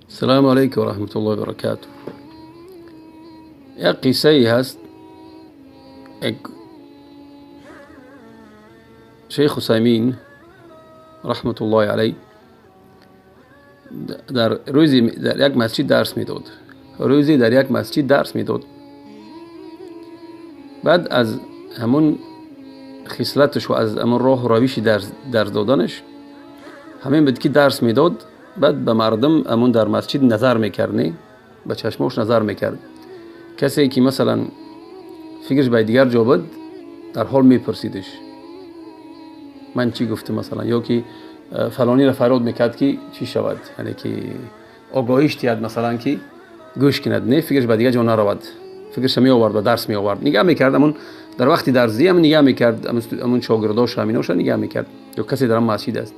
Салому алайкум ва раҳматуллоҳи ва баракатуҳ. Як қиссае ҳаст, як шейх Ҳусаймин раҳматуллоҳи алайҳ дар рӯзе дар як масҷид дарс медод. Рӯзе дар як масҷид дарс медод. Баъд аз ҳамун хислаташ ва аз ҳамун роҳу равиши дарс доданаш ҳамин буд, ки дарс медод, баъд ба мардум ҳамун дар масҷид назар мекард, не, ба чашмош назар мекард. Касе ки масалан фикраш ба дигар ҷо буд, дар ҳол мепурсидиш, ман чӣ гуфтам масалан, ё ки фалониро фарёд мекард, ки чӣ шавад, яъне ки огоҳиш диҳад, масалан, ки гӯш кунад, не, фикраш ба дигар ҷо наравад. Фикраша меовард, ба дарс меовард, нигаҳ мекард. Ҳамун дар вақти дарсдиҳӣ ҳам нигаҳ мекард, ҳамун шогирдоша, ҳаминоша нигаҳ мекард, ё касе дар ҳам масҷид аст.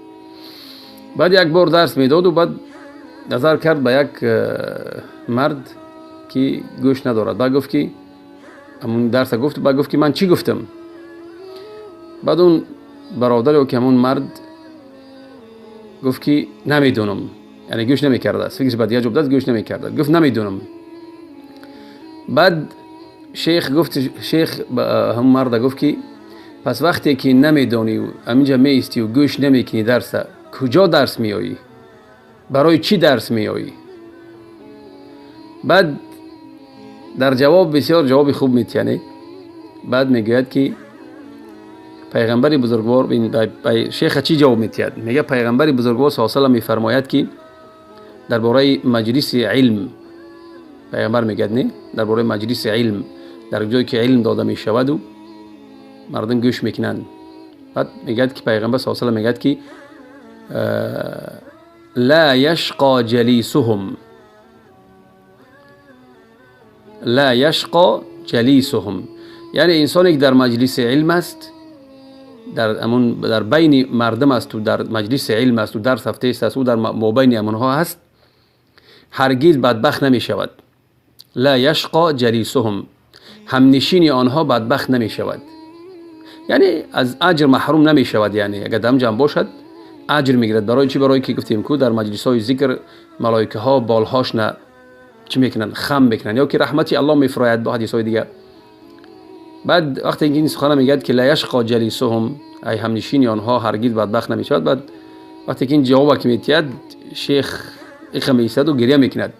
Баъд як бор дарс медоду, баъд назар кард ба як мард, ки гӯш надорад. Баъд гуфт, ки ҳамун дарса гуфт, баъд гуфт, ки ман чӣ гуфтам? Баъд он бародар ё ки ҳамун мард гуфт, ки намедонам, яъне гӯш намекардааст, фикраш ба дигар ҷо будааст, гӯш намекардааст, гуфт намедонам. Баъд шейх гуфт, шейх ҳамун марда гуфт, ки пас вақте ки намедонӣ, ҳаминҷа меистию гӯш намекунӣ дарса, куҷо дарс меоӣ, барои чӣ дарс меоӣ? Баъд дар ҷавоб бисёр ҷавоби хуб метиҳад. Баъд мегӯяд, ки пайғамбари бузургвор, шейха чӣ ҷавоб метиҳад? Мегӯяд, пайғамбари бузургвор са салам мефармояд, ки дар бораи маҷлиси илм пайғамбар мегӯяд, не, дар бораи маҷлиси илм, дар ҷое ки илм дода мешаваду мардум гӯш мекунанд. Баъд мегӯяд, ки пайғамбар са салам мегӯяд, ки ла яшқо ҷалисуҳум, ла яшқо ҷалисуҳум, яъне инсоне ки дар маҷлиси илм аст, дар ҳамун дар байни мардум асту дар маҷлиси илм асту дарс ҳафтаест аст, ӯ дар мобайни ҳамонҳо ҳаст, ҳаргиз бадбахт намешавад. Ла яшқо ҷалисуҳум, ҳамнишини онҳо бадбахт намешавад, яъне аз аҷр маҳрум намешавад. Яъне агар дар ҷамъ бошад, аҷр мегирад. Барои чӣ? Барои ки гуфтем ку, дар маҷлисҳои зикр малоикаҳо болҳошна чӣ мекунанд? Хам мекунанд, ё ки раҳмати Аллоҳ мефурояд, бо ҳадисҳои дигар. Баъд вақте ки ин сухана мегӯяд, ки ла яшқо ҷалисуҳум, ай ҳамнишини онҳо ҳаргиз бадбахт намешавад. Баъд вақте ки ин ҷавоба ки метиҳад, шейх иқа меистаду гиря мекунад.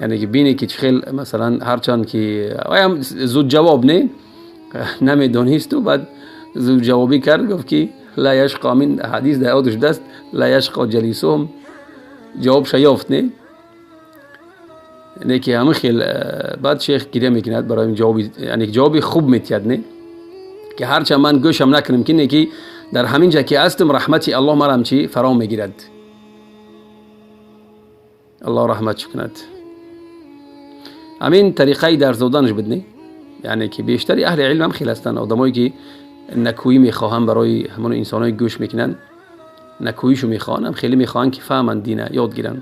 Яъне ки бине, ки чӣ хел масалан, ҳарчанд ки аям зудҷавоб не, намедонисту, баъд зудҷавобӣ кард, гуфт, ки ла яшқо, ҳамин ҳадис дар ёдаш будааст, ла яшқо ҷалисуҳум, ҷавобша ёфт, не, не ки ҳамин хел. Баъд шейх гиря мекунад барои ҷавоби, яъне ҷавоби хуб метиҳад, не, ки ҳарчанд ман гӯшам накунам, ки не, ки дар ҳамин ҷа ки ҳастам, раҳмати Аллоҳ марам чӣ фаро мегирад. Аллоҳ раҳмат чӣ кунад. Ҳамин тариқаи дарс доданаш буд, не, яъне ки бештари аҳли илм ҳам хел ҳастанд. Одамое ки накӯӣ мехоҳанд барои ҳамон инсоное гӯш мекунанд, накӯишу мехоҳанд, ҳам хеле мехоҳанд, ки фаҳманд, дина ёд гиранд.